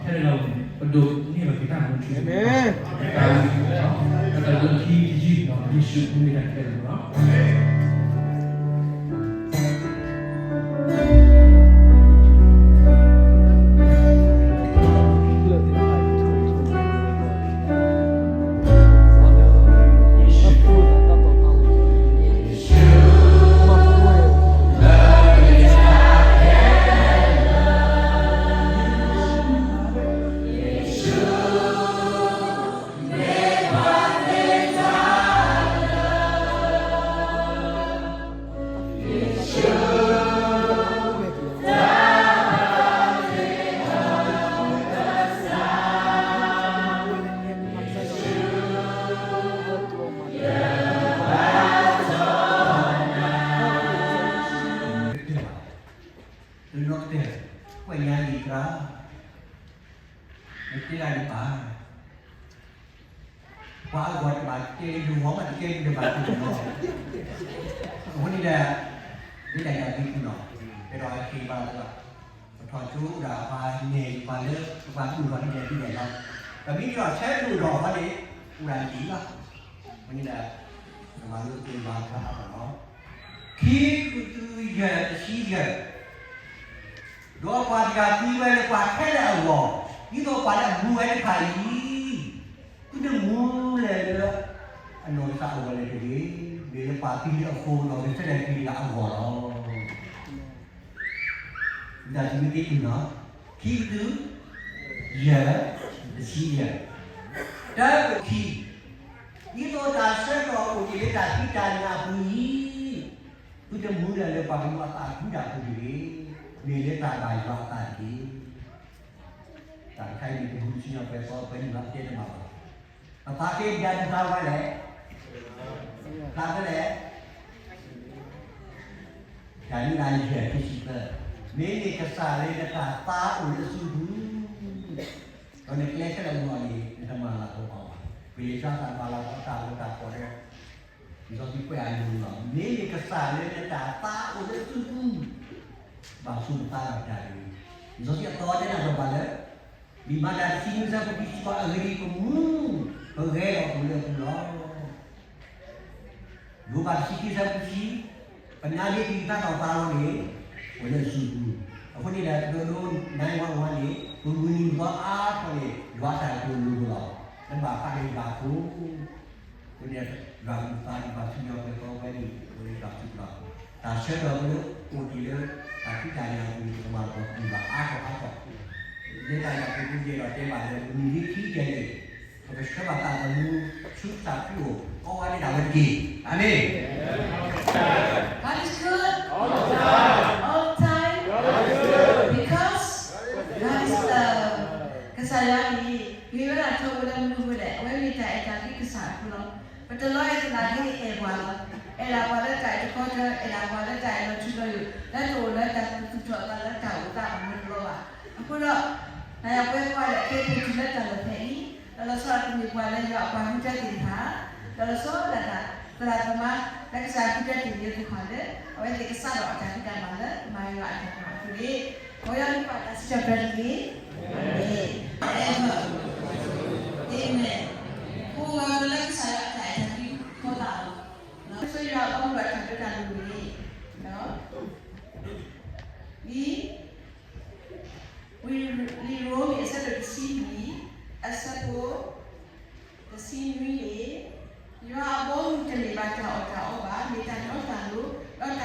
ပဒိးန့ၢ်ဘၣ်က့ၤတၢ်မူထူယိာ်, တၢ်လၢခံတယုၢ်ဒီး ယ့ၣ်ၡူးမ့ၢ်တၢ်ခဲလၢာ်လီၤ. တနီၤကတဲ, ကွဲးညါလံသရၣ်, နတဲလၢနပၢ်, ပှၤအဂီၢ်တဘၣ်တဲ, ယဂီၢ်ဘၣ်တကဲ, ယဘၣ်တကဲလီၤ. အဃိန့ၣ်ဒီး, မ့ၢ်တၢ်ယၤသံကွံာ်လီၤ, တဲဒီးအက့ၤဘၣ်လၢ, ပထီၣ်ကၠိအိၣ်ဒၣ်ပှၤနဲၣ်ပှၤလၢ ပပှၤဒိၣ်ထီၣ်ဒ်လဲၣ်ဒ်လဲၣ်လီၤ. ပမ့ၢ်က့ၤထီၣ်ဆၢဒိၣ်ထီၣ်ဃီန့ၣ်, အိၣ်ဒၣ်လံလီၤ. အဃိန့ၣ်ဒီး, ပမၤလိသကိးဘၣ်တၢ်အါထီၣ်လီၤ. ခံကရံၣ်သူး ယဲၢ် တဆံယဲၢ်, ဒီးပှၤတဂၤသံဝဲလၢပှၤခဲလၢာ်အဂီၢ်, ဒ်သိးပှၤလၢအမူဝဲတဖၣ်အံၤ, သုတမူလၢၤလၢ အနီၢ်ကစၢ်အဂီၢ်လၢၤတဂ့ၤ, မ့ၢ်လၢပှၤသံလၢအဃိဒီး ကဆၢထၢၣ်က့ၤတဂၤအဂီၢ်လီၤ. တၢ်သံကွံာ်သ့ကွံာ်လီၤ. ခံကရံၣ်သူး ယဲၢ် တဆံယဲၢ်, တၢ်ခံ, ဒ်သိးတၢ်ဆၢကတီၢ်အိၣ်က့ၤလၢတၢ်ဖံးတၢ်ညၣ်အပူၤအံၤ, သုတမူလၢၤလၢပှၤကညီအသးဒူတၢ်အပူၤတဂ့ၤ, မ့ၢ်လၢတၢ်ဘၣ်ယွၤအသးတက့ၢ်. တၢ်တခါအံၤန့ၣ် ပမူဆူညါပှဲၤသီပှဲၤနံၣ်လီၤ တဲတမံၤဘၣ်. ပပာ်ကဲဒၣ်တဖျါဝဲလဲၣ်, ဖျါဖဲလဲၣ်, ဒၣ်နံၣ်လၢယဲၢ် ခံဆံသၢ, မ့မ့ၢ်ကစၢ်လၢနတၢ်သါအိၣ်လၢအစုပူၤ, ဒီးနကျဲခဲလၢာ်အဂီၢ်န့ၣ် နတမၤလၤကပီၤဘၣ်. ပကစၢ်သးမၤလၤကပီၤတၢ်လၢတၢ်ကီၢ်ဒီး လံာ်စီဆှံကွဲးအလိၤလီၤ. မ့မ့ၢ်ကစၢ်လၢနတၢ်သါအိၣ်လၢအစုပူၤ, ဘၣ်ဆိၣ်နသါဒီးတၢ်တဂ့ၤ. လံာ်စီဆှံအသီတဲနၤဒီးပှၤလၢ, လံာ်မၤတၢ်တဆံနွံဆၢဖိခံဆံဃိး, အဂ့ၢ်ဒ်အံၤ, ပမူ, ပဂဲၤလီၤအိၣ်လၢအပူၤလီၤ. ယိၤဘးတဆံခံဆၢဖိတဆံ, ပနါဒ့ခံကသါထီၣ်သါလီၤန့ၣ်, အိၣ်လၢအစုပူၤ. အဃိန့ၣ်ဒီး ပဒိးဒိ နါယဝါဝါန့ၣ် ပဂုာ်နံၤပသီအါထီၣ်န့ၣ် ယွၤအတၢ်ကတိၤလိၤလိၤလီၤ. လၢဘၣ်ဖးန့ၣ်ယဘၣ်အဃိ အဃိန့ၣ် ယွၤကလုၢ်ကထါဒ်ဘၣ်ဆူညါပှဲၤသီပှဲၤနံၣ် အဃိန့ၣ်ယွၤကလုၢ်ကထါ, တၢ်ဆၢကတီၢ်ပဒိၣ်အိၣ်တ့ၢ်လၢ တၢ်ဖံးတၢ်ညၣ်အပူၤန့ၣ် ပကမၤလၤကပီၤကလုၢ်ဘၣ်အါထီၣ်အါထီၣ်, လၢတၢ်ညၣ်ပူၤပူၤယဲၢ်ဒီးတဲဘၣ်လၢ မုၢ်နံၤလၢခံကတၢၢ်န့ၣ် ပကဆှၢဘၣ်သးသမူ ဆူကစၢ်ခရံာ်အိၣ် ကိးဂၤဒဲးဒၣ်ဝဲတက့ၢ်. အၤမ့ၣ်. God is good. All the time. All the time. God is good. Because God is love. ကစၢ်ယွၤန့ၣ် မ့ၢ်ဝဲဒၣ်ထီဘိလၢမနုၤအဃိလဲၣ်, အဝဲမ့ၢ်တၢ်အဲၣ်တၢ်ကွံကစၢ်အဃိလီၤ. ပတလီၤအဲၣ်သနာ်က့န့ၣ်အဲၣ်ပှၤလီၤ. အဲၣ်ဒၣ်ပှၤလၢတၢ်အဲၣ်တခီတၢ, အဲၣ်ဒၣ်ပှၤလၢတၢ်အဲၣ်လီၤထူလီၤယိာ်, လၢတအိၣ်လၢတၢ်သူၣ်ထီၣ်အသးလၢတၢ်အိၣ်သးအမူတလီၤဘၣ်. အဃိဒီး နၤယၤပဝဲကိးဂၤဒဲး ကဲပှၤထူလၢတၢ်လီၢ်ဖဲအံၤ, ဒီးလီၤဆီဒၣ်တၢ်မ့ၢ်ပှၤလၢယွၤအပှၤဃုထၢတ့ၢ်တဖၣ်, ဒီးလီၤဆီဒၣ်တၢ် သရၣ်သမါ လၢကစၢ်ဃုထၢတ့ၢ်လံသ့ၣ်တဖၣ်လၢ အဝဲသ့ၣ်ကစးထီၣ်အတၢ်ဖံးတၢ်မၤလၢမၤယွၤအတၢ်မၤအဃိန့ၣ်, မ်ယွၤကလုၢ်ကထါစံးထီၣ်ပတြၢၤတက့ၢ်. အၤမ့ၣ်. အၤမ့ၣ်. ပှၤလၢကစၢ်ယွၤအတၢ်အဲၣ်တၢ်ကွံဖိသၣ်လီၤ. ဆိယွၤအဘီအမုၢ်အတၢ်ဒိတၢ်လၣ်န့ၣ် လံာ်, လံာ်ရိမ့ၤအဆၢဒိၣ်တဆံလွံၢ် အဆၢဖိ တဆံနွံန့ၣ်, ယွၤအဘီအမုၢ်တမ့ၢ်ဘၣ်တၢ်အီၣ်တၢ်အီဘၣ်, မ့ၢ်တၢ်တီတၢ်လိၤ, ဒီးတၢ်ဃူတၢ်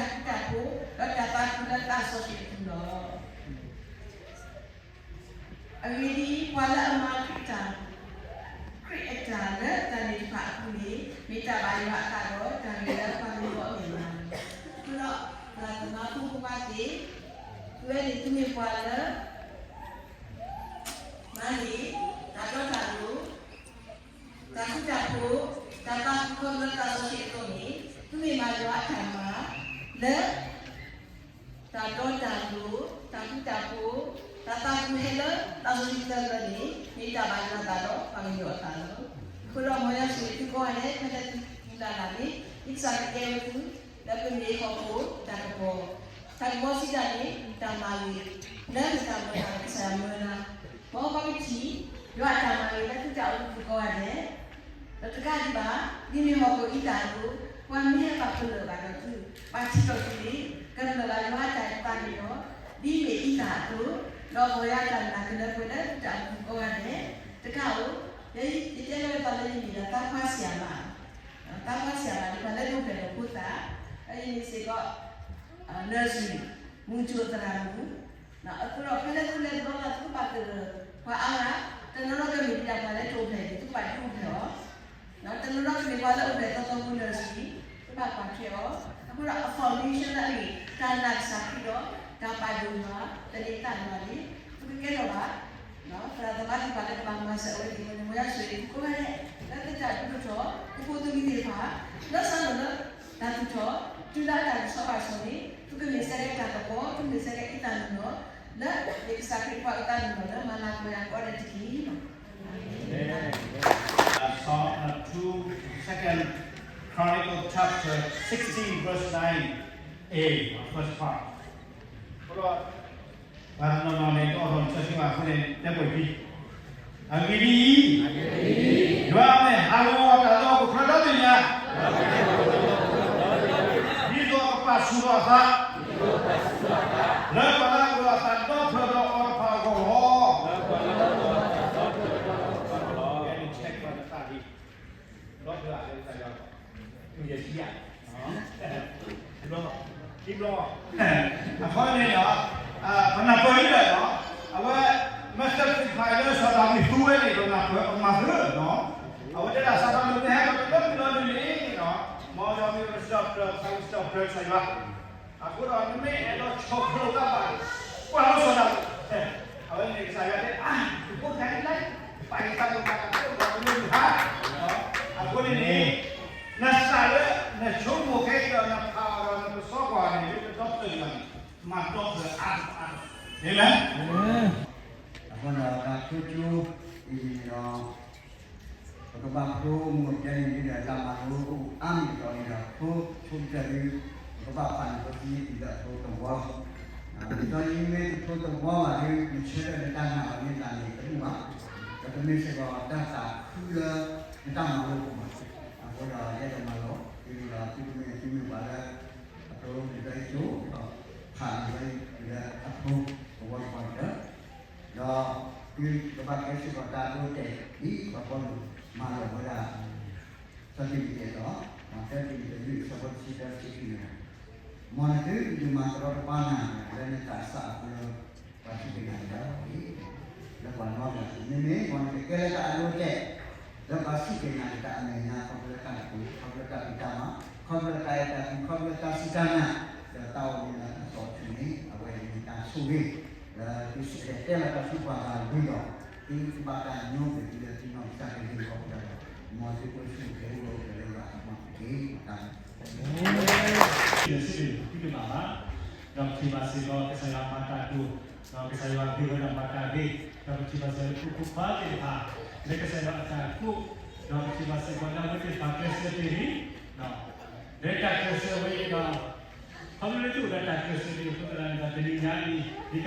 ဖိး, ဒီးတၢ်သးခုလၢသးစီဆှံအပူၤလီၤ. အဂ့ၢ်ဒ်အံၤ, ပှၤလၢအမၤခရံာ်အတၢ်, ခရံာ်အတၢ်လၢတၢ်န့ၣ်တဖၣ်အပူၤန့ၣ် မ့ၢ်တၢ်ဘၣ်ယွၤအသးဒီးတၢ်ဂ့ၤလၢပှၤကညီအမဲာ်ညါလီၤ. အဃိဒီး သရၣ်သမါဖိခွါသ့ၣ်, သုဝဲန့ၣ်သုမ့ၢ်ပှၤလၢ မၤန့ၢ် တၢ်တီတၢ်လိၤ, တၢ်ဃူတၢ်ဖိး, တၢ်သးခုလၢသးစီဆှံအသိးန့ၣ်, သုမ့ၢ်မၤယွၤအတၢ်မၤလၢ တၢ်တီတၢ်လိၤ, တၢ်ဃူတၢ်ဖိး, တၢ်သးခုဟဲလၢသးစီဆှံသၢလၢန့ၣ် မ့ၢ်တၢ်ဘၣ်ယွၤအသးဒီးပှၤကညီအသးလီၤ. အဃိဒီးမ်ယွၤဆိၣ်ဂ့ၤသုကိးဂၤဒဲး ဖဲလၢသုပူၤလၢ်လၢ်န့ၣ် ဒ်ကစၢ်ကကဲဝဲသု လၢပမ့ၢ်ဟီၣ်ခိၣ်တၢ်ကပီၤ, တၢ်ကပီၤစံးတၢ်န့ၣ် တၢ်မၤဂ့ၤ လၢမတၤမတၤကစၢ်ယွၤမၢလၢ်, မ်ပှၤ ထံၣ် ယွၤအတၢ်မၤဂ့ၤလၢသုတၢ်အိၣ်မူပူၤကိးဂၤဒဲး, ဒီးတကးဒံးဘၣ် ဒ်မ့ၢ်ဟီၣ်ခိၣ်အံသၣ်အသိး, ပှၤမ့ၢ်ဟဲပာ်ပလၢၢ်ဘၣ်ဒီးသု, ပာ်ထံၣ်ထီၣ်သုန့ၣ်, ကမျၢၢ်ဘၣ်ယွၤအတၢ်သးန့ၣ်ဒီး, ဒ်မ့ၢ်အံသၣ်အသိး, ဒီးဂီၤယၤတၢ်နာ်ကလၢပှဲၤလၢသုတၢ်အိၣ်မူကိးဂၤဒဲး, တကးဧိၤ, ယတဲလၢပသးလၢယမ့ၢ်ဒၣ်သးခွါဆရာမ, သးခွါဆရာမန့ၣ် ပှၤလၢဒိးဖျဲၣ်လီၤဖိသၣ်, အအံၤန့ၣ်စ့ၢ်ကီး nursery မုၢ်ကၠိသရၣ်မုၣ်, အဃိဒီးဖဲလၢသုလဲၤတဘျီလၢ် သုကဘၣ်ကလုၢ်ပှၤအါဂၤ, တနီၤနီၤကမ့ၢ်ဒၣ်ပှၤလၢတအိၣ်ဖျဲၣ်န့ၣ် သုကဘၣ်ဒုးအိၣ်ဖျဲၣ်အီၤ, တနီၤနီၤကမ့ၢ်ပှၤလၢအိၣ်ဖျဲၣ်သီသီမုၢ်နၢၤဆံ, သုကဘၣ်ကွၢ်ထွဲအီၤ, အဃိဒီးအ foundation လၢအဂ့ၢ် တၢ်နာ်ကစၢ်ခရံာ်ဒီး တၢ်ပာ်ဒိၣ်ယွၤ သန့ၤသးယွၤန့ၣ် သုကကဲထီၣ်ဘၣ် သရၣ်သမါသ့ၣ်တဖၣ်လၢကဘၣ်မၤစၢၤအဝဲသ့ၣ်အဂီၢ်န့ၣ် မ်ယွၤဆိၣ်ဂ့ၤသုကိးဂၤဒဲး, လၢသုတၢ်ဒုးအိၣ်ထီၣ် သုဖိသုလံၤသ့ၣ်တဖၣ် လၢစးထီၣ်လၢ တၢ်သူၣ်ထီၣ် တုၤလၢအတၢ်ကစီၣ်ဘၣ်စီၣ်န့ၣ် သုကမ့ၢ်စ့ၢ်ကီးတၢ်ကပီၤ, သုမ့ၢ်စ့ၢ်ကီးအံသၣ်နီၢ်နီၢ်, လၢယကစၢ်ခရံာ်တဖၣ်အသးနီၢ်နီၢ်လၢမၤလၤကပီၤယၤကိးဂၤဒဲးတက့ၢ်. Amen. Uh, Psalm, uh, two, Second Chronicles chapter sixteen, verse nine A, uh, first part. ပှၤတနီၤနီၤန့ၣ် တအိၣ်ထီၣ်ဆၢဆၢဘၣ်အဃိန့ၣ် တဲပှဲၤဒံး, အဂ့ၢ်ဒ်အံၤ, ယွၤအမဲာ်ဟးဂီၤအတၢ်လၢအကဖျၢဒီဘ့ၣ်ညါ, ဒ်သိးအကပာ်ဆူၣ်ထီၣ်အသး, လၢပှၤလၢအအိၣ်ဒီးအသးဒီဖျၢၣ်ဒီးအီၤတဖၣ်အဂီၢ်လီၤ. ဒီဖျၢၣ်, ဒီဖျၢၣ်, ဘျီ, ဘျီ, အခီပညီန့ၣ်ဒီး ပနၢ်ပၢၢ်လံဒီး အဝဲ message သ့ၣ်တဖၣ်လၢစီၤဒၤဝံးသူဝဲန့ၣ် ပနၢ်ပၢၢ်အမၤသ့လီၤ. အဝဲတဲဒၣ်စးထီၣ်လၢပဟဲဒီးတၢ်လၢပျၢၤလံန့ၣ်, မ်ယွၤမ့ၢ်ပကစၢ်ပျၢၤ, ပကစၢ်ပျၢၤကစၢ်ယွၤ, အဃိဒီးနမ့ၢ်အဲၣ်ဒိးဆီၣ်ဖျိးတၢ်ဘၣ်, ကွၢ်လီၤစီၤဒၤဝံး, အဝဲန့ၣ်ကစၢ်ယွၤတဲ အါ, ယဖိတဂၤအံၤလၢ ပာ်ယသးလၢပှၤတၢ်ဖိဒီးတမ့ၢ်မုၢ်ဟါ, အဃိန့ၣ်န့ၣ်, နသးလၢ နဆိကမိၣ်ခဲအံၤဒီးနဖးအီၤဒီးနကစီကွၢ်န့ၣ် လၢကဒီဖျၢၣ်ယွၤန့ၣ် မၤဒီဖျၢၣ်အါအါ, အၤမ့ၣ်. အဃိဒီးတၢ်ဆိကမိၣ်အံၤန့ၣ်ဒီး ပကဘၣ်ဖျိမိၢ်တဲန့ၣ် ဒ်ဒီးတၢ်မၤလိအိၣ်အါမံၤအသိးန့ၣ်ဒီး ဖျိဆိကတၢၢ်ဒုး ပကဘၣ်ဖးန့ၣ် ပသံအံၤဒီးအဖျိတဝီလီၤ. ဒ်သိးယမ့ၢ်တဖျိတဝီဘၣ်ဒီး နဆၢထၢၣ်လၢတၢ်နာ်အီၤန့ၣ်သးန့ၣ်တမုာ်ဘၣ်, ဒီးတမ့ၢ်စ့ၢ်ကီးတၢ်သးခုလၢ နတၢ်မၤလိအပူၤဘၣ်. အဃိဒီးယအဲၣ်ဒိးမၤလိ ဒ်သိးဒီးသုတမ့ၢ်သုမ့ၢ်ပှၤလၢ အဖျိဒ်သိးယဆိ ဖးန့ၣ်လၢအဖျိတဝီတဝီကတၢၢ် ဒီးသုကဘၣ်ကဲစ့ၢ်ကီးတၢ်အဒိအတဲာ် ဒ်ပှၤပီလူးမၤလီၤဝဲဒၣ် စီၤတံၤမသ့းအသိး, တံၤမသ့း ဆၢဖိတဆံတၢ တဆံခံန့ၣ်, မ်နသုဒုးမၤကရီတပါနၤ လၢနသးစၢ်အဃိလၢ ပှၤစူၢ်က့ၤနာ်က့ၤတၢ်အဂီၢ်တက့ၢ်. လၢပှၤနီတဂၤန့ၣ် မ့မ့ၢ်မ်နကကဲလၢတၢ်အဒိအတဲာ် လၢပှၤစူၢ်က့ၤနာ်က့ၤတၢ်အမဲာ်ညါ ခီဖျိလၢတၢ်သးခု, ခီဖျိလၢတၢ်ဖံးတၢ်မၤ, ခီဖျိလၢတၢ်အဲၣ်တၢ်ကွံ, ခီဖျိလၢတၢ်စူၢ်တၢ်နာ်, ဒီးတၢ်အိၣ်မူလၢအသီအထူန့ၣ် အဝဲန့ၣ်မ့ၢ်တၢ်ဆိၣ်ဂ့ၤ လၢသုစူၢ်က့ၤတဲလီၤတၢ်ဆူပှၤဂၤဝံၤဒီး သုကဘၣ်တၢ်ညိကွံာ်သုလၢသုနီၢ်ကစၢ်ကလုၢ်ခီၣ်ကဒါဒီး မ်သုကအိၣ်ဆူၣ်အိၣ်ချ့အိၣ်ဂၢၢ်အိၣ်ကျၢၤလၢယွၤအပှၤတက့ၢ်. တၢ် သုတဘၣ်ဘၣ်, ဒီးပထံၣ်ဘၣ်စ့ၢ်ကီး ကစၢ်ယွၤမၤတၢ်ဒိၣ်, ဒီးကစၢ်ယွၤဂ့ၤဝဲဒၣ်မၤတၢ်ဂ့ၤ, ဒီးပထံၣ်ဘၣ်စ့ၢ်ကီးလၢဖိဖိခွါသ့ၣ်တဖၣ် လၢကစၢ်ယွၤအတၢ်ကိး, ဒီးပထံၣ်ဘၣ်စ့ၢ်ကီးလၢအဝဲသ့ၣ်တဖၣ်ကျဲးစၢးတ့ၢ်လံ, လၢတၢ်ကျဲးစၢးဝဲအံၤဒီး ခီဖျိလၢသုအိၣ်ဒီးတၢ်ကျဲးစၢးတ့ၢ်အဃိသတးန့ၣ်ဒီး တနံၤညါအံၤ ဒ်က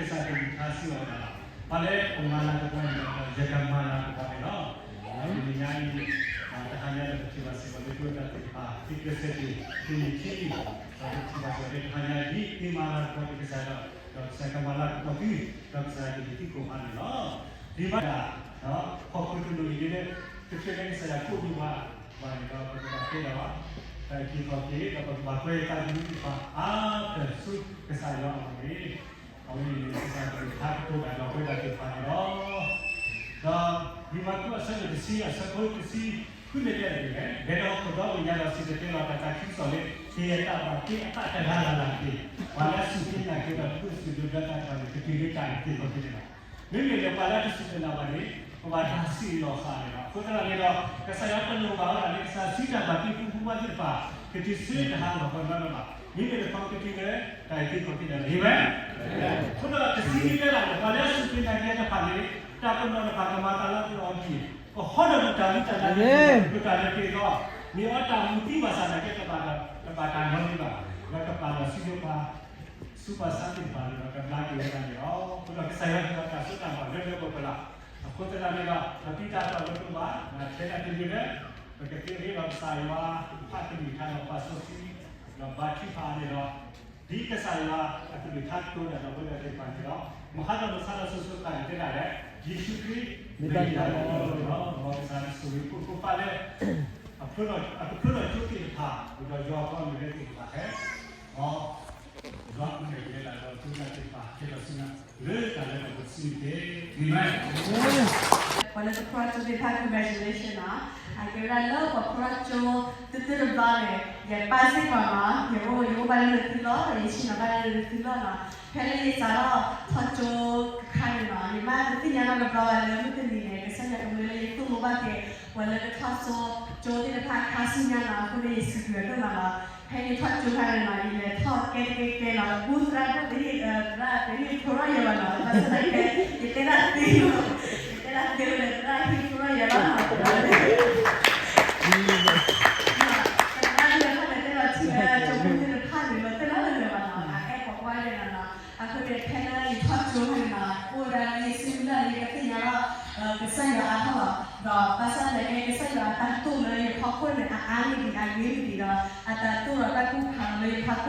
စၢ်ကလုၢ်ကထါစံးဘၣ်ဝဲဒၣ်လီၤ. ပှၤလၢအမၤလၤကပီၤန့ၣ်ဒီး ယကမၤလၤကပီၤန့ၣ်လီၤ. တနံၤညါအံၤ တဟါညါဒီး ပထံၣ်ဘၣ်စ့ၢ်ကီးလၢသုဝဲဒၣ်သ့ၣ်တဖၣ် သုကျဲးစၢးတ့ၢ် သုန့ၢ်ထံလံ, ဒီးပထံၣ်ဘၣ်စ့ၢ်ကီးလၢတဟါညါအံၤ ဒ်သုမၤလၤကပီၤတ့ၢ်ကစၢ်ဒီး ဒီးကစၢ်ကမၤလၤကပီၤသု, ဒီးကစၢ်ကဟ့ၣ်သုကိၣ်ဖးန့ၣ်လီၤ. ဒ်မၤဒၣ် ဟီၣ်ခိၣ်တနုာ်အံၤလၢ ကဆၢလၢကစၢ်ယွၤကိးဒံးပှၤ ပှၤန့ၣ်ဒီး ပကဘၣ်တဲဒီး တၢ်အုၣ်က့ၤခီၣ်က့ၤ ဒီးပကဘၣ်ကွဲးတၢ်သးခုသ့ၣ်တဖၣ် အါတၢ်ဆူကစၢ်ယွၤအအိၣ်န့ၣ်, အဝဲန့ၣ်န့ၣ် ကစၢ်ကလုၢ်ကထါကတိၤတၢ်ဒီးပဝဲဒၣ်သ့ၣ်တဖၣ်န့ၣ်လီၤ. ဒီးလံာ်မၤကူးအဆၢဒိၣ်တဆံ အဆၢဖိတဆံဃုန့ၣ်တဲဒ်လဲၣ်, လဲၤဒီးဟီၣ်ခိၣ်ဒီဘ့ၣ်ညါဒီးစံၣ်တဲၤတဲလီၤတၢ်သးခုကစီၣ်လၢ ကယဲၢ်တၢ်ဘၣ်တ့အသးတဂၤလၢ်လၢ်တက့ၢ်. ပှၤလၢအစူၢ်က့ၤနာ်က့ၤဒီး ဒိးစူၢ်ဒိးဒါတၢ်တဖၣ်န့ၣ် ကတုၤလၢတၢ်အုၣ်က့ၤခီၣ်က့ၤန့ၣ်လီၤ. မ့မ့ၢ်လၢပှၤလၢတစူၢ်တနာ်ဘၣ်န့ၣ် ပဘၣ်တၢ်စံးလီၤဃာ်န့ၣ်လီၤ. အဃိသတးန့ၣ်ဒီး ကစၢ်ယွၤတလိၣ်ဘၣ်ဝဲဒၣ်လၢကစၢ်စံးတၢ်ဘၣ်တ့ဖိမုၣ်ဖိခွါသ့ၣ်တဖၣ် ကတုၤဆူတဟးလီၤပှၤနီတဂၤဘၣ်. မ့မ့ၢ်လၢပကတုၤလၢတၢ်အုၣ်က့ၤခီၣ်က့ၤန့ၣ်လီၤ. အၤမ့ၣ်. အဃိဒီးတဆံးန့ၣ်တဲဒၣ်န့ၣ် ပှၤလၢအစူၢ်က့ၤနာ်က့ၤတဖၣ်န့ၣ် တၢ်ပနီၣ်တဖၣ်ကမၤသးလၢပလီၢ်အီၤတက့ၢ်. ကဟီဒီးပတၢ်မူတၢ်နါန့ၣ် ပတၢ်လဲၤက့ၤအီၤ မ့ၢ်အီတၢ်မူသံဘၣ်ဆၣ်သနာ်က့ တဘၣ်တၢ်နီတမံၤဘၣ်, ဒီးကပာ်လီၤစုလၢပှၤ ဆူပှၤဆါသ့ၣ်တဖၣ်န့ၣ်ဒီး ကဘျါက့ၤဝဲဒၣ်န့ၣ်လီၤ. အဃိဒီးကစၢ်ယွၤဟ့ၣ်အီၤတၢ်စိတၢ်ကမီၤလၢလၢပှဲၤပှဲၤလီၤ. အဃိသတးန့ၣ်ဒီး ပတၢ်တီၢ်လိာ်တအိၣ်ဘၣ်, ဒီးထဲဒၣ်တမံၤလၢ ပကသ့ၣ်နီၣ်ဒီးကစၢ်ယွၤ ဖးတမံၤထါဒီးပာ်စီဆှံ ဒီးဘါထုကဖၣ်န့ၣ်ဒီး ဒ်ကစၢ်ယွၤအကလုၢ်ကထါကတိၤတၢ်ဒီးပဝဲသ့ၣ်တဖၣ်န့ၣ်ဒီး မဟါဒီးမဆါဒီးစိၤစိၤဃၣ်ဃၣ်န့ၣ်တဲဒၣ်လဲၣ်, ယ့ၣ်ၡူးခရံာ် မ့ၢ်ယွၤလၢအလီၢ်လီၤ, မ်ကစၢ်ယွၤဆိၣ်ဂ့ၤဖိကိးဖးလၢ အကဖျိလီၤကၠိသ့ၣ်တဖၣ် ဒီးယွၤအပှၤမုၣ်ရဲသ့ၣ်တဖၣ်ဟဲ ဒီး ယွၤအမ့ၢ်ဝဲဒၣ်ဒီးကၠိသ့ၣ်တဖၣ် ကဲထီၣ်ဆူညါ လၢတၢ်လၢပကစံးတက့ၢ်. အၤမ့ၣ်. ပှၤလၢကဖျိကၠိသ့ၣ်တဖၣ် congratulation နီၤ, အကဲဝဲဒၣ်လၢပှၤဖျိကၠိ သုသုတဘျီန့ၣ် ယပၢ်စ့ၢ်ကီးနီၤ ယအိၣ် ယအိၣ်ဘၣ်လၢနသုလီၢ် ယဆ့ၣ်နီၤဘၣ်လၢနသုလီၢ်နီၤ, ဖဲလၢယစးထီၣ်ထီၣ်ကၠိအခါန့ၣ်နီၤ ယမ့ၢ်တသ့ၣ်ညါနီတဘျီဘၣ်လၢမုၢ်တနံၤန့ၣ် ကစၢ်ယွၤကမၢလၢယသိၣ်လိဘၣ်က့ၤ ပှၤလၢကထီၣ်ကၠိကၠိသ့ၣ်တဖၣ်ခါဆူညါနီၤ အဃိန့ၣ်ယစံးဘျုးအဒိၣ်မးနီၤ, ဖဲယထီၣ်ကၠိခါန့ၣ်နီၤ ယလဲၤထီၣ်ကဲတကဲကဲနီၤ ကူသရၣ်ဒိၣ်တဟ့ၣ် သရၣ်တဟ့ၣ်ဖျိထီၣ်ယၤဘၣ်နီၤ ဘၣ်ဆၣ်သနာ်က့ ယတဲဒၣ်သ့လီၤ ယတဲဒၣ်သ့လီၤ သရၣ်ဟ့ၣ်ဖျိထီၣ်ယၤဘၣ်နီၤ သရၣ်လၢ သရၣ်လၢဖဲလဲၣ်တဲလီၤထံၣ်လၢကၠိဖိသ့ၣ်တဖၣ်န့ၣ် လီၤတဲာ်လီၤလၢာ်လၢာ်ဘၣ်နီၤ အအဲၣ်ပှၤကွၢ်လၢာ်နီၤ, အဃိန့ၣ် ဖဲလၢယထီၣ်ကၠိန့ၣ်နီၤ အိၣ်ဝဲဒၣ်လၢယစုလၢ်လၢယကသ့ၣ်ညါလီၤ ကစၢ်ယွၤအါထီၣ်လီၤ, ဒီးဘၣ်ဆၣ်သနာ်က့ ကစၢ်ယွၤအတၢ်သိၣ်လၢယဖီခိၣ်န့ၣ် အအါမ့ၢ်ဂ့ၤ အဂ့ၤမ့ၢ်ဂ့ၤဒီး အတၢ်သိၣ်ဒီးတၢ်ကူၣ်ဖးလီၤလၢယဖီခိၣ်န့ၣ် မ့ၢ်တၢ်လၢအဂ့ၤနီၤ, ဒ်န့ၣ်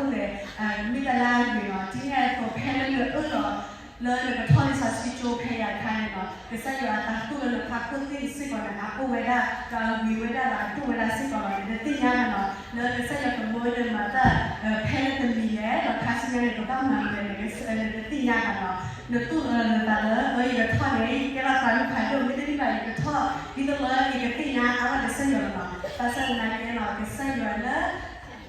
အသိးဖဲလၢနအၢၣ်လီၤ လၢနကထီၣ်လံာ်စီဆှံကၠိဖဲယၤတခါန့ၣ်နီၤ ကစၢ်ယွၤအတၢ်သိၣ်လၢနဖီခိၣ်သ့ၣ်စ့ၢ်ကီးန့ၣ် အအိၣ်ဝဲဒၣ် ဒီးအဂ့ၤဝဲဒၣ်ဒီးအဒိၣ်ဝဲဒၣ်စ့ၢ်ကီးလီၤ, နတသ့ၣ်ညါဘၣ်နီၤ လၢကစၢ်ယွၤကမၢနမၤတၢ် ဖဲလၢတမံၤလဲၣ် ဒီးခါဆူညါန့ၣ် ကဘၣ်မၤမနုၤလဲၣ် နတသ့ၣ်ညါဘၣ်နီၤ, နသိၣ်လီၤနသးလၢ အၢ ယကထီၣ်န့ၣ် ယကဲထီၣ်သးဒူဖးဒိၣ် မ့တမ့ၢ်ဘၣ် ယကထီၣ် ဒ်သိးလၢယကသ့ၣ်ညါအါထီၣ်ကစၢ်ယွၤလီၤနီၤ, ဘၣ်ဆၣ်သနာ်က့နီၤ ကစၢ်ယွၤလၢ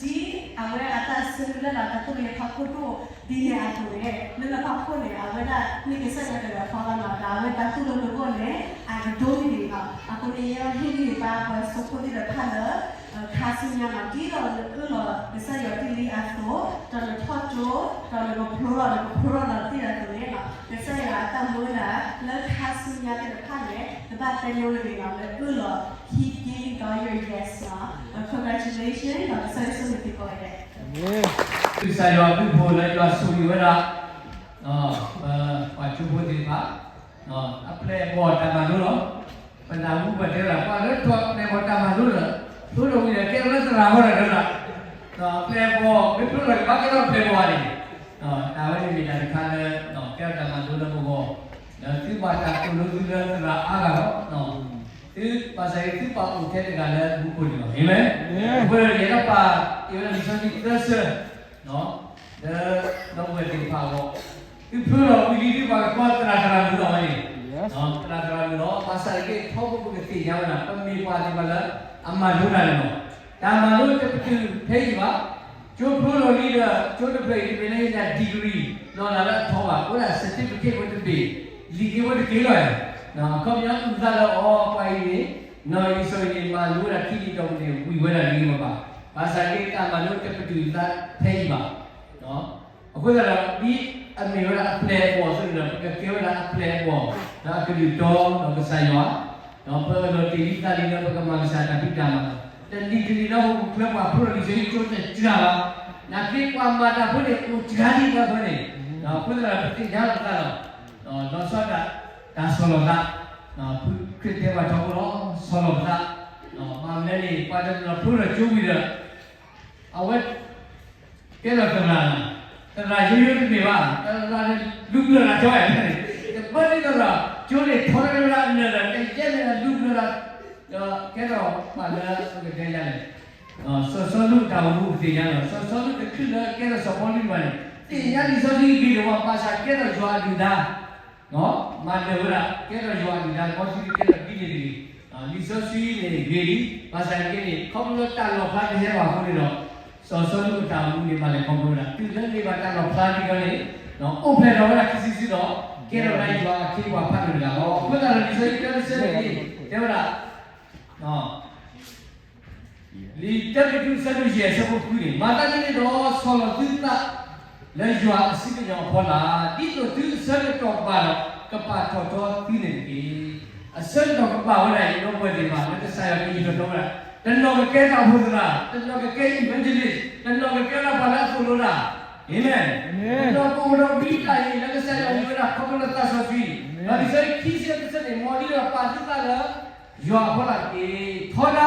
ဒ်အဝဲအတၢ်ဆၢမုၢ်လၢ်ဒီးတၢ်သိၣ်လၢယဖီခိၣ်ဒိၣ်ဒ်န့ၣ်အသိးန့ၣ် လၢနဖီခိၣ်န့ၣ် အဝဲဒၣ်မ့ၢ်ကစၢ်ယွၤတဂၤဃီလီၤနီၤ, ဒီးအဝဲတၢ်သိၣ်လိသကိးန့ၣ် အကဒိမ့ၢ်ဂ့ၤနီၤ, အဃိန့ၣ် ယဟ့ၣ်ဂံၢ်ဟ့ၣ်ဘါပှၤစိဖိသ့ၣ်တဖၣ်လၢ ခါဆူညါနီၤ ဒ်သိးနအၢၣ်လီၤကစၢ်ယွၤတ့ၢ်လံအသိး ဒီးနထီၣ်ကၠိ ဒီးနကဖျိထီၣ် နကဖျိထီၣ်ဒီးတ့ၢ်အသိးန့ၣ်နီၤ ကစၢ်ယွၤအတၢ်မၢဝဲဒၣ်လၢခါဆူညါသ့ၣ်တဖၣ်န့ၣ် နဘၣ်တဲလိၤတဂ့ၤနီၤ နအၢၣ်လီၤ He gave you your yes နီၤ, congratulations ဒီးကစၢ်ယွၤဆိၣ်ဂ့ၤသုကိးဂၤဒဲး ကစၢ်ယွၤအဘျုးအဖှိၣ်လၢယွၤဆိၣ်ဂ့ၤဝဲဒၣ် ပပှၤကၠိဖိသ့ၣ်တဖၣ် အပျဲၢ်အဘီၣ်တၢ်မၤလိလီၤ. ပနၢ်ဟူပှၤတဲဝဲဒၣ် ပှၤလၢထီၣ်ပျဲၢ်ဘီၣ်တၢ်မၤလိလီၤ. ဖျိထီၣ်ဝံၤဒီး ကဲထီၣ်လၢသရၣ်ဝဲဒၣ်တဲဝဲဒၣ်, ပျဲၢ်ဘီၣ် မ့ၢ်ဖျိထီၣ်ဘၣ်ကဲထီၣ်ပျဲၢ်ဘီၣ်န့ၣ်, တၢ်ဝဲန့ၣ်မ့ၢ်တၢ်တခါလၢ ကဲထီၣ်တၢ်မၤလိလၢပဂီၢ်, ဒီးသုဘၣ်တၢ်သိၣ်လိသုလၢသရၣ်အါဂၤလီၤ. သုဘၣ်ဆၣ်ဂ့ၤ သုပာ်အိၣ်ထဲတဂၤလၢမူခိၣ်န့ၣ်လီၤ. အၤမ့ၣ်. အဃိန့ၣ် ယအဲၣ်ဒိးပာ်တ့ၢ်ဝဲဒၣ်လံာ်စီဆှံသၢဆၢ လၢဒီပုၢ်ဝဲၢ်သ့ၣ်တဖၣ်အဂီၢ်, သုဖျိထီၣ်ဝံၤလံ သုဘၣ်ကကွၢ်သရၣ်သရၣ်မုၣ်လီၤဝဲန့ၣ်, သရၣ်သရၣ်မုၣ်လီၤ. ဘၣ်ဆၣ်ဂ့ၤ ထီဘိပကသ့ၣ်ညါဝဲဒၣ် ပမ့ၢ်ပှၤသ့ၣ်တဖၣ်လၢအမၤလိတၢ်န့ၣ်လီၤ. တၢ်မၤလိတပတုာ်ဖဲအံၤဘၣ်, ကၠိဖျိထီၣ်လံဒီး ကၠိတဖျၢၣ်အံၤ တမ့ၢ်လၢယတၢ် degree လီၤလၢအထီဘၣ်, အိၣ်ဒၣ် certificate ဝဲတဘ့ၣ်, လံာ်က့ဝဲတက့ၢ်လီၤ. အခီပညီအုၣ်သးလၢအီၤ ပှၤအံၤန့ၣ် နီၢ်အံၤစီၤအံၤန့ၣ် မၤလိဝဲဒၣ်ခံနံၣ်ဒီးန့ၣ် ဝံၤဝဲဒၣ်လံမဘၣ်. ဘၣ်ဆၣ်ဂ့ၤ တၢ်မၤလိတပတုာ်သးဖဲအံၤဘၣ်. အဃိသတးဒီး ဒ်အမ့ၢ်ဝဲဒၣ်အပျဲၢ်အဘီၣ်အသိးန့ၣ်ဒီး ပကကဲဝဲဒၣ်အပျဲၢ်အဘီၣ် ဒီးအကလုၢ်တီဒီးကစၢ်ယွၤ, ဒီးပအၢၣ်လီၤတ့ၢ်လံသးလံလၢပကမၤကစၢ်တၢ်ဖံးတၢ်မၤ, တနံၤတနံၤလၢဟီၣ်ခိၣ်ချၢပှၤဖျိထီၣ်လံာ်စီဆှံကၠိတစှၤဘၣ်, နာ်က့ပှၤမၤတၢ်ဖိန့ၣ် အိၣ်စှၤလံအဃိန့ၣ်, အဃိသတးဒီး ပသ့ၣ်ညါလီၤပသးလီၤ. လီၤဆီဒၣ်တၢ်ဆီၣ်လီၤသး, ခရံာ်တဲပှၤထီဘိလီၤ ဆီၣ်လီၤပသး, မ့ၢ်မနုၤလဲၣ် ပှၤတနီၤဖျိထီၣ်ကၠိဝံၤဒီး အဝဲ ကဲထီၣ်သရၣ်, သရၣ်ယိယိတမ့ၢ်ဘၣ်, သရၣ်န့ၣ်လူၤဘျၢၣ်တၢ်ကၠိဝဲ, တဘၣ်ဒ်သိးဒီး ကၠိန့ၣ်ထီထီၣ်ဝဲဒၣ်အနၢၤဒီး ကယဲၢ်န့ၣ်လူၤဘျၢၣ်တၢ်, ဒီးကဲထီၣ်ပှၤလၢပကတဲယၤန့ၣ်, စီၤစီလူးအတၢ်အိၣ်မူပသ့ၣ်ညါလီၤ. စီၤစီလူးတချုးလၢကဲထီၣ်စီၤပီလူးဘၣ်န့ၣ် သ့ၣ်ညါလံာ်စီဆှံဂ့ၤဒိၣ်မး ဘၣ်ဆၣ်ကဲထီၣ်ယွၤအဒုၣ်ဒါ မၤနၢၤဝဲဒၣ် ကဲထီၣ်ယွၤအဒုၣ်ဒါ မ်သုတကဲထီၣ်ဒ်န့ၣ်တဂ့ၤ. လံာ်စီဆှံန့ၣ်ဂ့ၤလံ, ဘၣ်ဆၣ်တက့ၢ်န့ၣ် ခီဖျိလၢတၢ်လီၣ်ဖျါတဟဲဘၣ်အဃိန့ၣ်ဒီး စီၤစီလူးအတၢ်အိၣ်မူန့ၣ် ဘၣ်လဲၤခီဖျိဝဲဒၣ် တုၤလၢန့ၢ်ဘၣ်တၢ်လီၣ်ဖျါဒ်န့ၣ်ဒီး အိၣ်ဖျဲၣ်ထီၣ်ဝဲဒၣ်ခံစုတစုဒီး ကဲထီၣ်ဝဲဒၣ်ယွၤအခ့အပှၤဖးဒိၣ်တဂၤလီၤ. အဃိသတးဒီး လံာ်စီဆှံတဆၢန့ၣ် တဲဝဲဒၣ် လံာ်တၢပ့းတရူး အဆၢဒိၣ်ယဲၢ် အဆၢဖိဃုန့ၣ်, မၤသးဒ်န့ၣ်ဒီး ဆီၣ်လီၤသုသး လၢယွၤအစုကညီၤအဖီလာ်, ဒ်သိးသုအဆၢကတီၢ်ဘၣ်ဒီး ကပာ်ထီၣ်ထီသုန့ၣ်တက့ၢ်. အဆၢကတီၢ်ကဘၣ်ဝဲဒၣ်အံၤ ဒီပုၢ်ဝဲၢ်သ့ၣ်တဖၣ် လၢကစၢ်ယွၤကယံာ်ထီၣ်ထီဝဲဒၣ်, တနီၤကကဲတၢ်အိၣ်ဖှိၣ်သရၣ်, တနီၤကကဲ evangelist, တနီၤကကဲလၢပှၤလၢအသိၣ်လိတၢ်, အၤမ့ၣ်, တနီၤကအိၣ်ဒီးဝံတၢ်အံၤ လၢကစၢ်ယွၤမံၤဝဲဒၣ် ခီဖျိလၢသးစီဆှံ ဒီးလံာ်စီဆှံခံဆံတဆၢန့ၣ် မ်ဒ်သိးပာ်သုသးလၢ ယွၤအဖီလာ်တက့ၢ်. ထီဒါ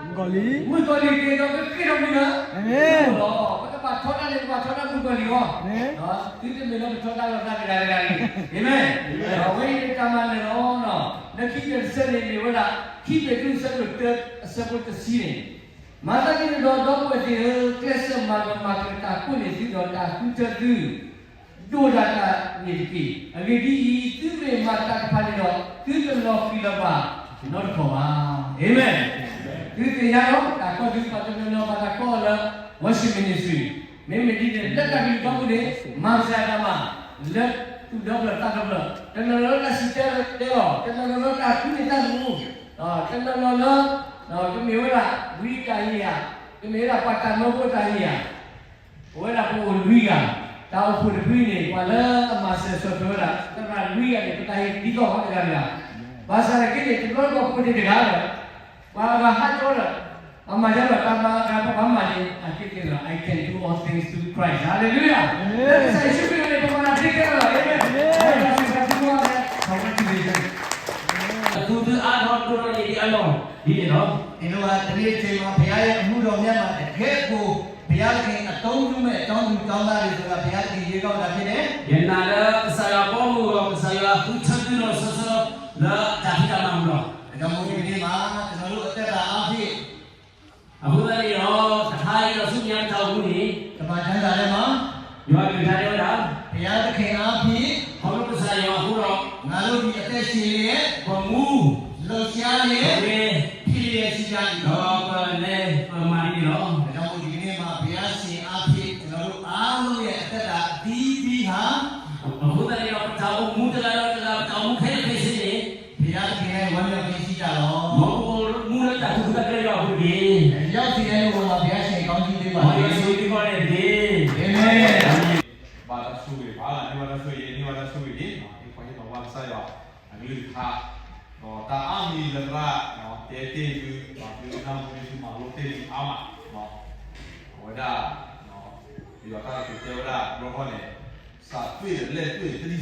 မုၣ်ကီၤလံၢ်တက့ၢ်, ဒီးကဃ့ၢ်ထီၣ်ကွံာ်လၢ အဃိလီၤ. ပကဘၣ်ထီဒါန့ၣ် ပဘၣ်ထီဒါမုၣ်ကီၤလံၢ်အဂီၢ်, သုတမ့ၢ်လၢပထီဒါလီၤသးတဂၤတဂၤန့ၣ်, အၤမ့ၣ်. ဒီးအဝဲအံၤန့ၣ်တၢ်မၤနၢၤလီၤ. လၢခံကတၢၢ်တဆၢန့ၣ် မ့ၢ်ဝဲဒၣ် ခံပ့းတရူး အဆၢဒိၣ်တၢ အဆၢဖိတဆံန့ၣ်, မၤသးဒ်န့ၣ်ဒီး ဒီပုၢ်ဝဲၢ်သ့ၣ်ဧၢ, ကျဲးစၢးမၤကမၣ်ကတၢၢ်ကိးန့ၢ်သုဒီးတၢ်ဃုထၢသု ဒိၣ်ဒၣ်တၢ်န့ၣ်တက့ၢ်. အဂ့ၢ်ဒ်အံၤ, သုမ့ၢ်မၤတၢ်တဖၣ်န့ၣ်ဒီး သုတလီၤဃံၤလီၤဘၣ်နီတခီၣ်ဘၣ်. အၤမ့ၣ်. သုသ့ၣ်ညါလီၤ, တၢ်ကီၢ်သုပှၤတနီၤနီၤဘၣ်တၢ်ကီအီၤလၢ worship ministry, မ့မ့ၢ်ဒ်န့ၣ် လၢတၢ်ကလုၢ်ထီပူၤန့ၣ် မၤကစၢ်ယွၤတၢ်မၤ လၢသူၣ်ဒီဖျၢၣ်သးဒီဖျၢၣ်, တနီၤလၢတၢ်စံၣ်တဲၤတဲလီၤ, တနီၤလၢတၢ်ဃုန့ၢ်တၢ်သမူ, တနီၤလၢ ကမ့ၢ်ဝဲဒၣ် ဝံတၢ်ဟ့ၣ်ယၤ, ကမ့ၢ်ဝဲဒၣ်ပှၤတၢ်မၢဖိတၢ်ဟ့ၣ်ယၤ ပဝဲဒၣ်ပအိၣ်လွံၢ်ဂၤ, တၢ်အိၣ်ဖှိၣ်တဖုန့ၣ် ပှၤလၢအမၤစၢၤဆီၣ်ထွဲဝဲဒၣ် သရၣ်လွံၢ်ဂၤန့ၣ် ပတၢ်ဟ့ၣ်ဒ်သိးဟီတဂၤတဂၤ, ဘၣ်ဆၣ်နာ်က့န့ၣ် တဘျီတခီၣ်ဖိန့ၣ်တဂၤဒီး ပှၤဂၤဟးကၠီဒီး ပှၤမၤယါဒီးတၢ်မၤဂၤပှၤမၤန့ၣ် I can do all things through Christ, hallelujah. လၢကစၢ်ယ့ၣ်ၡူးခရံာ်န့ၣ် ပမၤတၢ်သ့ခဲလၢာ်လီၤ, အၤမ့ၣ်. အသူသုအါထီၣ်ဒိၣ်ထီၣ်န့ၣ်ဒ်အလီၢ်ဒ်န့ၣ်လီၤ. ဒီးတနံၤအံၤ ဘုရားရဲ့အမှုတော်မြတ်မှာ တကယ့်ကို ဘုရားသခင်အသုံးပြုမဲ့ ကျောင်းသူကျောင်းသားတွေဆိုတာ ဘုရားသခင်ရွေးကောက်တာဖြစ်တယ်. ယနာ်လၢကစၢ်ယွၤဘီမုၢ်ဒီး ကစၢ်ယွၤဃုထၢသုလီၤဆီဆီ လၢတၢ်ဖံးတၢ်မၤပူၤလီၤ. ဒါကြောင့်မို့ဒီကနေ့မှာ ကျွန်တော်တို့အသက်တာအားဖြင့် အဃိသတးန့ၣ်ဒီး တခါအံၤဒီးဆူမဲာ်ညါတၢ်အိၣ်မူန့ၣ် ကမ္ဘာ့ကျမ်းစာထဲမှာ ယွၤအကလုၢ်ကထါတဲဝဲဒၣ် ဘုရားသခင်အားဖြင့် ခီဖျိကစၢ်ယွၤအဃိဒီး ငါတို့သည်အသက်ရှင်လျက် ပမူ လှုပ်ရှားလျက် ပမ့ၢ် ဖြစ်လျက်ရှိကြ၏. ဒီးပလဲၤပမၤဒ်န့ၣ်လီၤ. ဒါကြောင့်မို့ဒီကနေ့မှာ ဘုရားရှင်အားဖြင့် ကျွန်တော်တို့အားလုံးရဲ့အသက်တာအသီးသီးဟာ အဃိသတးန့ၣ်ဒီး ပတၢ်အိၣ်မူတဂၤဒီးတဂၤ ပတၢ်အိၣ်မူခဲလၢာ်ခဲဆ့န့ၣ် ဘုရားသခင်နဲ့ ဝမ်းမြော်ခြင်းရှိကြလော့. မ်ပကအိၣ်မူလၢတၢ်သူၣ်ခုသးခုလၢယွၤအပူၤတက့ၢ်. ရောက်စေတဲ့လူကို ဘုရားရှင်ကောင်းချီးပေးပါစေ. မ်ယွၤဆိၣ်ဂ့ၤသုကိးဂၤဒဲးတက့ၢ်. အၤမ့ၣ်. ဘၣ်တၢ်ဆိၣ်ဂ့ၤဘၣ်, န့ၢ်ဘၣ်တၢ်ဆိၣ်ဂ့ၤ, န့ၢ်ဘၣ်တၢ်ဆိၣ်ဂ့ၤန့ၣ် ပှၤဟ့ၣ်လီၤဘၣ်ကစၢ်ယွၤအကလုၢ်ကထါ, ဒီးတၢ်အါမံၤလၢသရၣ် တဲတ့ၢ်သု ဒီးသုနၢ်ဟူန့ၢ်သုမၤလိတ့ၢ်သုအါမး, အဝဲဒၣ် ယွၤတၢ်ကတိၤတဲဝဲဒၣ် ဘျီထီၣ်န့ၣ် စးသွ့ၣ်ဒီးလဲၣ်သွ့ၣ်တဒ်သိး,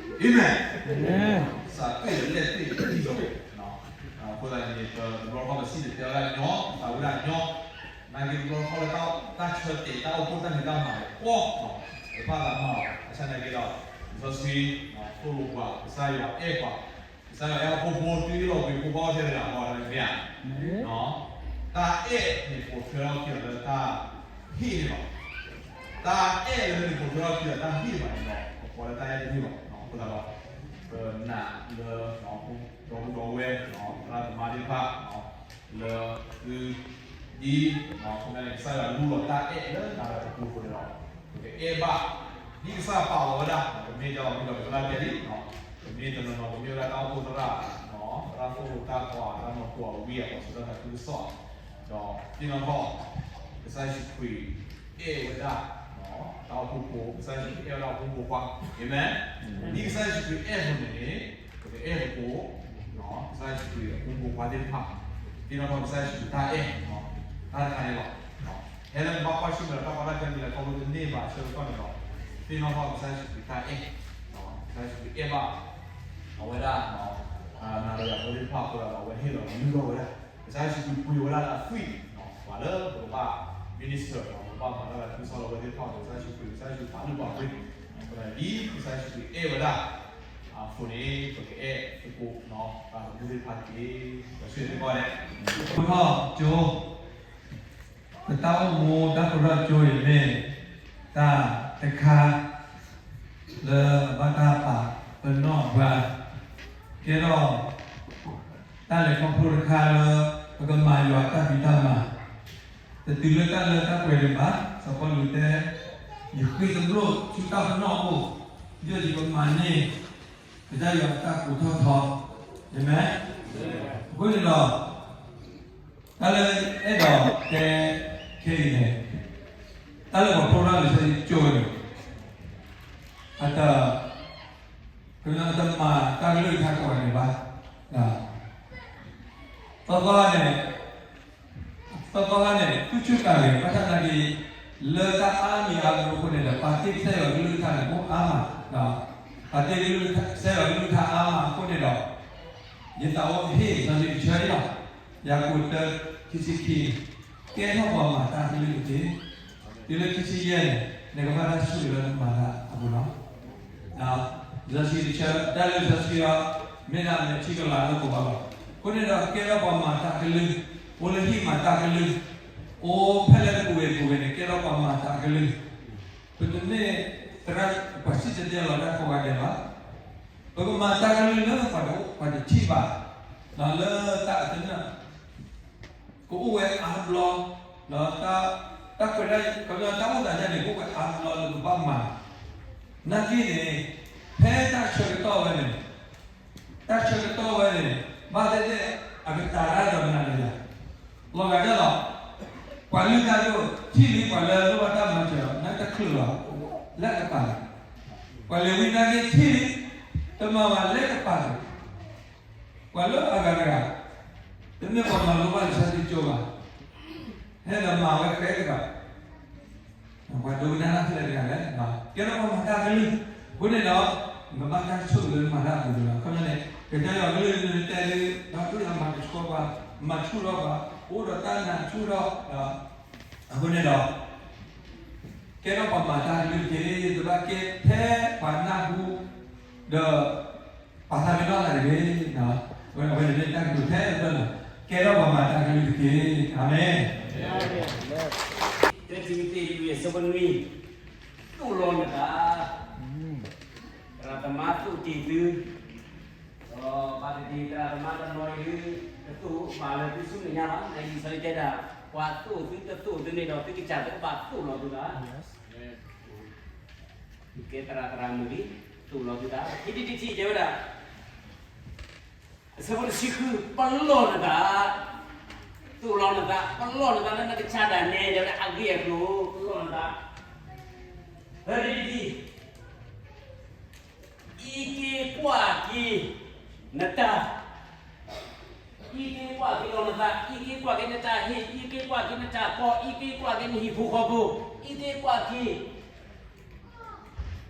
အၤမ့ၣ်, စးသွ့ၣ်ဒီးလဲၣ်သွ့ၣ်တဒ်သိး, အဃိသတးန့ၣ် တဘျီတခီၣ်ပစံၣ်တဲၤတဲဝဲဒၣ်ညီ, သးဝဲဒၣ်ညီ, နာ်က့တဘျီတခီၣ်လၢတၢ်ဆၢတဲာ် တၢ်အိၣ်ဖှိၣ်တၢ်ဖံးတၢ်မၤန့ၣ် ပှီၢ်, တဘၣ်သးမၤလီၤ, ဘၣ်ဆၣ်နာ်က့ဒီး လံာ်စီဆှံသိၣ်လိပှၤ ကစၢ်ယွၤအဲၣ်ပှၤ, ကစၢ်ယွၤအဲၣ်အဖိဖိ တုၤလီၤကွံာ်ဖိခွါအိၣ်ထဲတဂၤဃီတမ့ၢ်ဧါ, တၢ်အဲၣ်န့ၣ် ပိာ်ထွဲထီၣ်က့ၤအီၤလၢတၢ်ဟ့ၣ်န့ၣ်လီၤ. တၢ်အဲၣ်လၢန့ၣ် ပိာ်ထွဲထီၣ်က့ၤအီၤတၢ်ဟ့ၣ်ဘၣ်န့ၣ်ဒီး ပကိးလၢတၢ်အဲၣ်တမ့ၢ်ဘၣ်, အဃိသတးဒီး ပနာ်လၢ ဒီပုၢ်ဒီဝဲၢ် သရၣ်သမါသ့ၣ်တဖၣ် လၢသု ဒ် ကစၢ်ယွၤလူလီၤတၢ်အဲၣ်လၢနၤဒီးပပူၤအဃိန့ၣ်ဒီး ပကအဲၣ်ဘၣ် ဒ်ကစၢ်ယွၤပာ်လီၤဝဲဒၣ်, ပမ့ၢ်တၢ်လီၤမုၢ်ဒီးကစၢ်ယွၤပျဲလံ, ပမ့ၢ်တနီၤနီၤ ပမ့ၢ်ဝဲဒၣ်တၢ်အိၣ်ဖှိၣ်သရၣ်, သရၣ်သိၣ်လိတၢ်ကွၢ် တၢ်မၤကွၢ်ဝံၤအီၤ ပှၤစံးထီၣ်တၢ်သးခုကစီၣ်, ဒီးသ့ၣ်နီၣ်ထီၣ် ကစၢ်ယ့ၣ်ၡူးခရံာ်အဲၣ်ဝဲဒၣ် တၢ်အိၣ်ဖှိၣ်ဖိ, ကစၢ်ယ့ၣ်ၡူးခရံာ်အဲၣ်ဝဲဒၣ်အဖိမုၣ်ဖိခွါ, အၤမ့ၣ်. ဒ်ကစၢ်ယ့ၣ်ၡူးခရံာ်အဲၣ်အသိးန့ၣ် ပကအဲၣ်သကိး ကစၢ်ယ့ၣ်ၡူးခရံာ်အဖိမုၣ်ဖိခွါသ့ၣ်တဖၣ်, သ့ၣ်နီၣ်ထီၣ်ကစၢ်ယ့ၣ်ၡူးခရံာ်တၢ်အဲၣ် တၢ်တခါန့ၣ်လီၤ. ဟဲလၢနဘၣ်ကွၢ်ဆၢၣ်မဲာ်ဒီးတၢ်ကီတၢ်ခဲမံၤလၢ်ထီဘိတန့ၢ်ဘၣ်အဆၢကတီၢ်န့ၣ်ဒီး သ့ၣ်နီၣ်ထီၣ်ကစၢ်ယ့ၣ်ၡူးခရံာ်တၢ်အဲၣ်, ကစၢ်ယ့ၣ်ၡူးခရံာ်အဲၣ်ဘၣ် အဝဲဒၣ် နၤဒီးယၤဖိသ့ၣ်တဖၣ်အဃိဒီး အဝဲဟ့ၣ်လီၤလုၢ်ထီၣ်ဝဲဒၣ် ကစၢ်ယ့ၣ်ၡူးခရံာ်ပှ့ၤဝဲဒၣ်လၢအသွံၣ်, ပှၤလၢပကဘၣ် minister ပကဘၣ်မၤတၢ်လၢထူစီလီၤဝဲသ့ၣ်တဖၣ်ဒီး ကစၢ်ယ့ၣ်ၡူးခရံာ် ကစၢ်ယ့ၣ်ၡူးခရံာ်ပာ်လုၢ်ပာ်ပှ့ၤ, အဃိဒ်ကစၢ်ယ့ၣ်ၡူးခရံာ်အဲၣ်ဝဲဒၣ်အသိးန့ၣ် ပကအဲၣ်သကိး ပှၤတမူသ့ၣ်တဖၣ်တက့ၢ်. ပဆၢဂ့ၤသကိးန့ၣ် ပထီၣ်ကၠိ ပတၢ်အိၣ်မူတၢ်ကရၢကၠိအံၤမ့ၢ် တၢ်တခါ လၢအဘၣ်တၢ်ပာ်ပနီၣ်ပှၤ ကဲထီၣ် တၢ်လဲၤခီဖျိတခါလၢ ပကမၤယွၤတၢ်ဖံးတၢ်မၤ တတုၤလၢတၢ်လၢတၢ်ပှဲၤဒံးဘၣ်. စီၤပီလူးတဲ ယဃ့ၢ်သဘျိၣ်ဆူတၢ်ပနီၣ်အအိၣ် ဒ်သိးယကမၤန့ၢ် ကစၢ်ယွၤအတၢ်ကိးထီၣ်ထီ, အၤမ့ၣ်. အဃိန့ၣ်ဒီး တၢ်လၢအဲၣ်ဒိးတဲခဲအံၤန့ၣ် တၢ်လၢပှၤဖျိထီၣ်လံာ်စီဆှံကၠိဝဲန့ၣ် အတ ကနၣ်တမၤတၢ်ကလုၢ်ကထါကိးဂၤဒဲးဘၣ်. သီသီန့ၣ် သီသီန့ၣ် သူၣ်ဆူၣ်သးဂဲၤ ဘၣ်ဆၣ်သနာ်က့ လၢတၢ်အါမံၤအါကလုာ်အဃိန့ၣ်ဒီး ပာ်တ့ၢ်ကစၢ်ယွၤကလုၢ်ကထါန့ၣ် အိၣ်အါမး, အသ့ၣ်ကလုၢ်ကထါ စဲလီၤကလုၢ်ကထါအါမးအဃိန့ၣ်ဒီး, ယသးအိၣ်ဟ့ၣ်စီဆှံတဆၢန့ၣ်လီၤ. ယၤကိာ်တၢ ခံဆံခံ, ကဲထီၣ်ပှၤမၤတၢ်ကလုၢ်တက့ၢ်. တုၤလၢခံဆံယဲၢ်န့ၣ် နကဘၣ်တၢ်ဆိၣ်ဂ့ၤလၢနမၤတၢ်အပူၤလီၤ. စီဆှံတဆၢ တၢ်လၢစီဆှံအီၤ မ့ၢ်ဒၣ်မဲာ်ထံကလၤလၢပဂီၢ်လီၤ. အဃိန့ၣ်ဒီး ကဲထီၣ်ပှၤမၤတၢ်ကလုၢ်, အိၣ်လၢဟံၣ်မၤတၢ်ကလုၢ်, အိၣ်ဖဲလဲၣ်တပူၤဂ့ၤပူၤဂ့ၤန့ၣ် ကဲထီၣ်ပှၤမၤတၢ်ကလုၢ်. ပတမ့ၢ်သရၣ် ပှၤစံၣ်တဲၤတဲလီၤတၢ်ကိးဂၤဒဲးဘၣ်. ပကမၤတၢ်ကလုၢ်လၢပှၤတအိၣ် ပှၤတထံၣ်ဘၣ်, ဒီးလၢတၢ်အသနၢၣ် ကအိၣ်ဝဲအါဘျီ, ဒီးတၢ် တၢ်ခွဲးတၢ်ယာ် ခီပညီတၢ်အိၣ်သးဒ်န့ၣ် ကအိၣ်ဝဲအါဘျီလၢပဘၣ်မၤ. နာ်က့န့ၣ် ဖဲတၢ်ဆၢကတီၢ်ဝဲန့ၣ် တၢ်ဆၢကတီၢ်ဝဲန့ၣ် ဘၣ်သ့ၣ်သ့ၣ် အကတၢၢ်တၢ်ဒီးနၤဒီးယၤ လီၤဂာ်ဒၣ်လီၤ. ပှၤလုၢ်တၢ်ဒိၣ်ထံၣ်လံ ပှၤလၢအလိၣ်ဘၣ်တၢ်မၤစၢၤ နတချုးလီၤ လၢအကပၤန့ၣ်, ပှၤလ့ၤဝံနာ်က့ထံၣ်လံ တမၤဘၣ်လၢကပၤန့ၣ်, ပှၤလၢအဂၤတဂၤ တမ့ၢ်ပှၤမၤလိဘၣ်လံာ်စီဆှံကၠိဘၣ်, ဟဲဒီးမၤဝဲကျဲတဂၤ ပှၤဒိကနၣ်တၢ်ဖဲလဲၣ်တဂၤလဲၣ်, ကဲထီၣ်ပှၤမၤတၢ်ကလုၢ်, အဃိန့ၣ်ဒီး နကဘၣ်တၢ်ဆိၣ်ဂ့ၤလၢနမၤတၢ်အပူၤန့ၣ်လီၤ. ခီပညီန့ၣ် ကစၢ်ယွၤကလုၢ်နတဲလၢ ဒီးဒ်ယမၤကဆှီပှၤ, မၤဆူၣ်ထီၣ်ပှၤ, အိၣ်ဒီးတၢ်နာ်ဆူၣ်ထီၣ်, အဃိန့ၣ်ဒီး ကဲထီၣ်ပှၤမၤတၢ်ကလုၢ်တက့ၢ်, တဘၣ်ကဲထဲပှၤနၢ်ဟူ ဒီး ပာ်သးကဒီးသးတဂ့ၤ, အဝဲန့ၣ်မ့ၢ်တၢ်ကတိၤထဲတဖျၢၣ်လီၤ. ကဲထီၣ်ပှၤမၤတၢ်ကလုၢ်တက့ၢ်. အၤမ့ၣ်. တၢတံၤမသ့း လွံၢ် အဆၢဖိနွံ, သိၣ်လီၤနသး, သရၣ်သမါသိၣ်တ့ၢ်သု, ဒီးဘၣ်တဒံးသရၣ်သမါတနီၤအံၤဒုး တသိၣ်ဘၣ်လၢသုဆူမဲာ်ညါဘၣ်. နအံၤလံာ်စီဆှံတဲဒၣ် ပှၤသိၣ်သုတသိၣ်သုန့ၣ်ဒီး သုကစၢ်သုကဘၣ်သိၣ်လီၤသုသး ကဲသရၣ်သရၣ်မုၣ်လံ, သိၣ်လီၤသုသး. ခံထံၣ်တထံၣ်တဲဝဲဒၣ်, အဆၢဖိတဆံဃု, ပလီၢ်နသး, သိၣ်လီၤနသး, ပလီၢ်နသးလၢနကစၢ်ဒၣ်နဲ တဲဝဲဒၣ်အဂ့ၢ်အကျိၤ, ပလီၢ်နသး. သၢထံၣ်တထံၣ်, အံးက့ၤကွၢ်က့ၤနတၢ် အံးက့ၤကွၢ်က့ၤလီၤနသး, အံးက့ၤကွၢ်က့ၤနတၢ်ဟ့ၣ်, အံးက့ၤကွၢ်က့ၤနတၢ်ကီ, အံးက့ၤကွၢ်က့ၤနဟံၣ်ဖိဃီဖိ, အံးက့ၤကွၢ်က့ၤ တၢ်အိၣ်ဖှိၣ်လၢ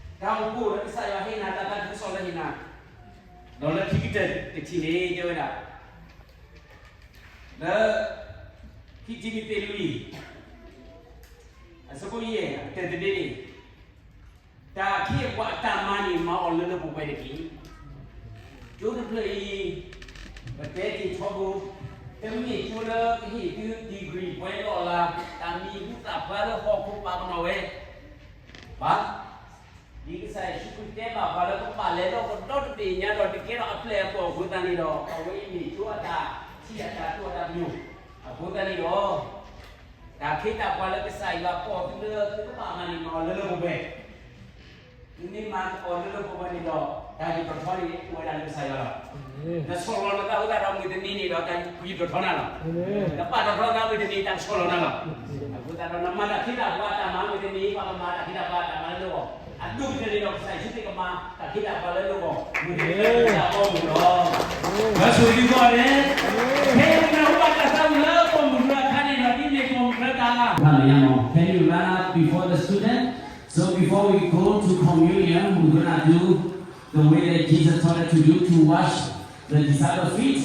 ကစၢ်ယွၤဟ့ၣ်နၤ တၢ်သးခုကစီၣ်လၢဟ့ၣ်နၤ, ဒီးလၢခံကတၢၢ်တထံၣ်န့ၣ် တဲဝဲဒၣ်, လၢ ခံတံၤမသ့း လွံၢ် အဆၢဖိယဲၢ် အတၢၢ်တဘ့ၣ်န့ၣ်, တၢ်အခ့အပှၤအတၢ်မၤန့ၣ် မၤအီၤလၢလၢပှဲၤပှဲၤတက့ၢ်. ကၠိတဖျၢၣ်အံၤ ပတဲတ့ၢ်ထီဘိ, တမ့ၢ်ကၠိလၢကဟ့ၣ်သု degree ပှဲၤလီၢ်လၤ, တၢ်မံၤဟူသၣ်ဖျါလၢဟီၣ်ခိၣ်ပာ်ပနီၣ်ဝဲဘၣ်. ဒ်ကစၢ်ယ့ၣ်ၡူးခရံာ်တဲဘၣ်ပှၤလၢ ကဘၣ်လဲၤလၢဟီၣ်ခိၣ်ဒီတဘ့ၣ်ညါဒီး တကဲထီၣ်အပျဲၢ်အဘီၣ်အဃိသတးန့ၣ်ဒီး အဝဲအံၤမ့ၢ်ကၠိအတၢ်ထံၣ်အတၢ်တိာ်အတၢ်ပညိၣ်အဃိသတးန့ၣ်ဒီး တၢ်ခ့တၢ်ပှၤလၢကစၢ်ယွၤကိးသုလၢသုကဘၣ်မၤန့ၣ် မၤအီၤလၢလၢပှဲၤပှဲၤ, သုမ့ၢ်မၤအီၤလၢလၢပှဲၤပှဲၤန့ၣ်ဒီး တၢ်ယံၤပျီၣ်ထီန့ၣ် အိၣ်ဝဲဒၣ်လၢကစၢ်ယွၤလီၤ. နဆီၣ်လီၤနသးအဃိသတးဒီးမုၢ်တနံၤန့ၣ်ဒီး တၢ်ယံၤပျီၣ်ထီနၤလီၤ. နပာ်ထီၣ်ထီနသးမုၢ်တနံၤ တၢ်ဆီၣ်လီၤနၤလီၤ. အဃိသတးဒီး နမၤတၢ်ခ့တၢ်ပှၤတၢ်မၤမုၢ်တနံၤ ပှၤကမၤတၢ်ခ့တၢ်ပှၤတၢ်မၤလၢလၢဂီၢ်, အဒိၣ်ကတၢၢ်န့ၣ်ဒီး ကစၢ်ယ့ၣ်ၡူးခရံာ်ကမၤတၢ်ခ့တၢ်ပှၤလၢလၢဂီၢ် မုၢ်တနံၤလၢတၢ်ဘီမုၢ်လီၤ. လၢစိၤဒ်သိးန့ၣ် ဖဲပနၢ်ဟူဘၣ်တၢ်သးဝံၣ်လၢပိာ်မုၣ်တဂၤအခါန့ၣ်ဒီး ဒ်န့ၣ်ပိာ်မုၣ်တဂၤ Can you run up before the student? So before we go to communion, we're gonna do the way that Jesus taught us to do to wash the disciple feet.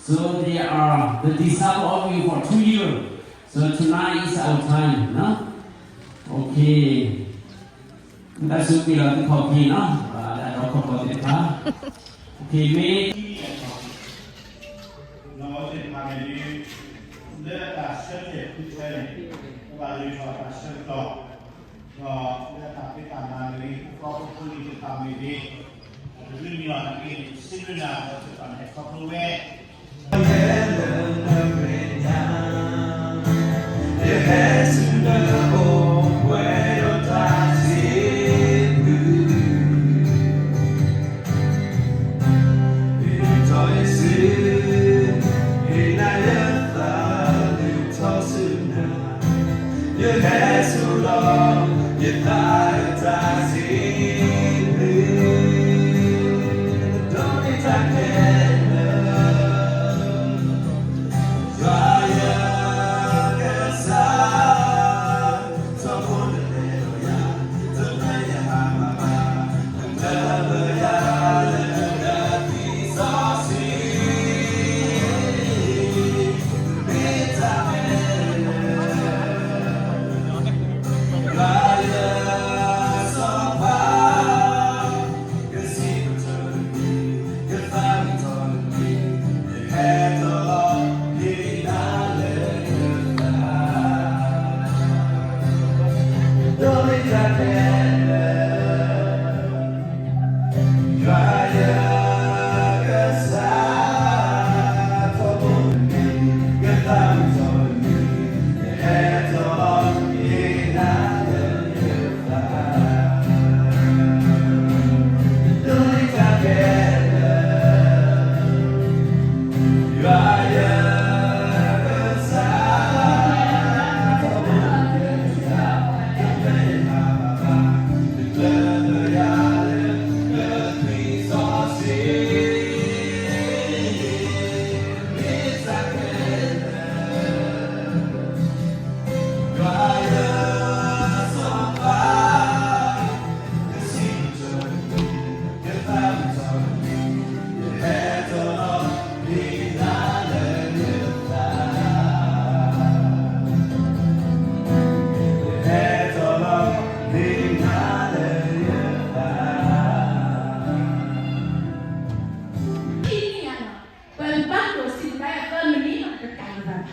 So they are the disciple of you for two years. So tonight is our time, no? Okay. တၢ်ဆိၣ်ဂ့ၤလီၤသုခီၣ်ဖံးနီၤ, တၢ်ဒီခီၣ်ဖီၣ်သ့ၣ်တဖၣ်, မ့ၢ် နီၢ်သ့ၣ်တဖၣ်န့ၣ် လၢတၢ်ဆၢတဲာ်ဃုထၢန့ၣ် ကဘၣ်လဲၤထီၣ်တၢ်ဆၢကတီၢ်, ဒီးလၢတၢ်ဖံးတၢ်မၤဂ့ၤ ပှၤဖိပလံၤသ့ၣ်တဖၣ်မ့ၢ်ဂ့ၤ, တမံၤမံၤအီၤနာ်က့န့ၣ် စံးဘျုးနၤဒီးသ့ၣ်တဖၣ်န့ၣ် ခီဖျိဝဲ ယဟဲဆူနအိၣ်ပှဲၤဒီးတၢ်စံးဘျုး ဒ်သိးယစု ဟ့ၣ်နၤယသး ဒ်သိးဆူနၤ ယဟဲဆူလီၤ ယသးဒီးတၢ်စံးဘျုး ဒီးတၢ်ခဲလၢာ် ယွၤယကစၢ်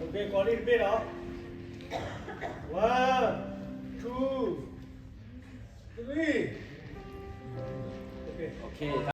Okay, ကိးလံတဘ့ၣ်လီၤ. One, two, three. Okay.